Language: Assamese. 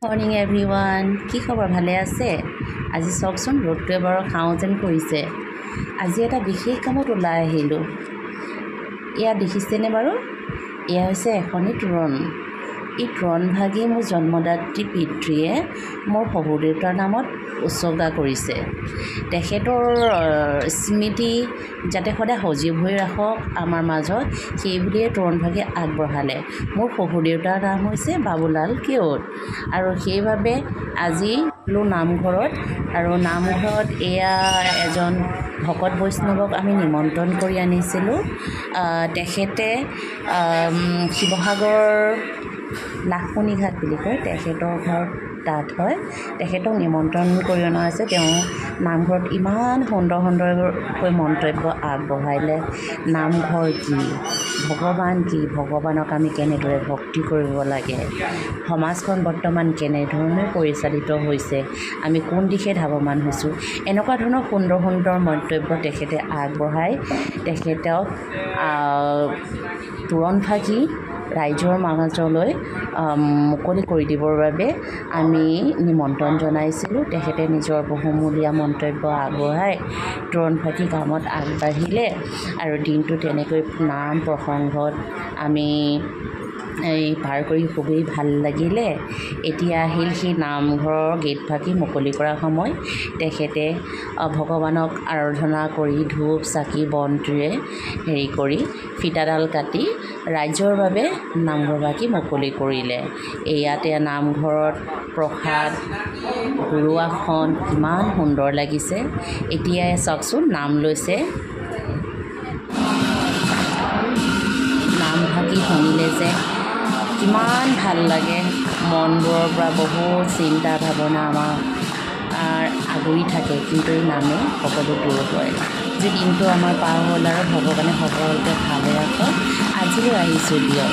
মৰ্ণিং এভৰিৱান, কি খবৰ? ভালে আছে? আজি চাওকচোন, ৰ'দটোৱে বাৰু খাওঁ যেন কৰিছে। আজি এটা বিশেষ কামত ওলাই আহিলোঁ। এয়া দেখিছেনে বাৰু? এয়া হৈছে এখনি তোৰণ। এই তোৰণভাগি মোৰ জন্মদাত্ৰী পিতৃয়ে মোৰ শহুৰ দেউতাৰ নামত উচৰ্গা কৰিছে। তেখেতৰ স্মৃতি যাতে সদায় সজীৱ হৈ ৰাখক আমাৰ মাজত, সেই বুলিয়ে তোৰণভাগি আগবঢ়ালে। মোৰ শহুৰ দেউতাৰ নাম হৈছে বাবুলাল কেওট। আৰু সেইবাবে আজি গ'লোঁ নামঘৰত। আৰু নামঘৰত এয়া এজন ভকত বৈষ্ণৱক আমি নিমন্ত্ৰণ কৰি আনিছিলোঁ। তেখেতে শিৱসাগৰ লাখমণিঘাট বুলি কয়, তেখেতৰ ঘৰ তাত হয়। তেখেতক নিমন্ত্ৰণ কৰি অনা হৈছে। তেওঁ নামঘৰত ইমান সুন্দৰ সুন্দৰকৈ মন্তব্য আগবঢ়ালে। নামঘৰ কি, ভগৱান কি, ভগৱানক আমি কেনেদৰে ভক্তি কৰিব লাগে, সমাজখন বৰ্তমান কেনেধৰণে পৰিচালিত হৈছে, আমি কোন দিশে ধাৱমান হৈছোঁ, এনেকুৱা ধৰণৰ সুন্দৰ সুন্দৰ মন্তব্য তেখেতে আগবঢ়াই তেখেতক তোৰণভাগি ৰাইজৰ মাজলৈ মুকলি কৰি দিবৰ বাবে আমি নিমন্ত্ৰণ জনাইছিলোঁ। তেখেতে নিজৰ বহুমূলীয়া মন্তব্য আগবঢ়াই তোৰণভাগি কামত আগবাঢ়িলে। আৰু দিনটো তেনেকৈ নাম প্ৰসংগত আমি এই পাৰ কৰি খুবেই ভাল লাগিলে। এতিয়া আহিল সেই নামঘৰৰ গেটভাগি মুকলি কৰা সময়। তেখেতে ভগৱানক আৰাধনা কৰি ধূপ চাকি বন্তিৰে হেৰি কৰি ফিটাডাল কাটি ৰাইজৰ বাবে নামঘৰভাগি মুকলি কৰিলে। ইয়াতে নামঘৰত প্ৰসাদ, গুৰু আসন কিমান সুন্দৰ লাগিছে। এতিয়াই চাওকচোন, নাম লৈছে। নামভাগি শুনিলে যে কিমান ভাল লাগে, মনবোৰৰ পৰা বহুত চিন্তা ভাৱনা আমাৰ আগুৰি থাকে, কিন্তু এই নামে সকলো দূৰ হয়। আজি দিনটো আমাৰ পাৰ হ'ল আৰু ভগৱানে সকলোকে ভালে ৰাখক। আজিলৈ আহিছোঁ দিয়ক।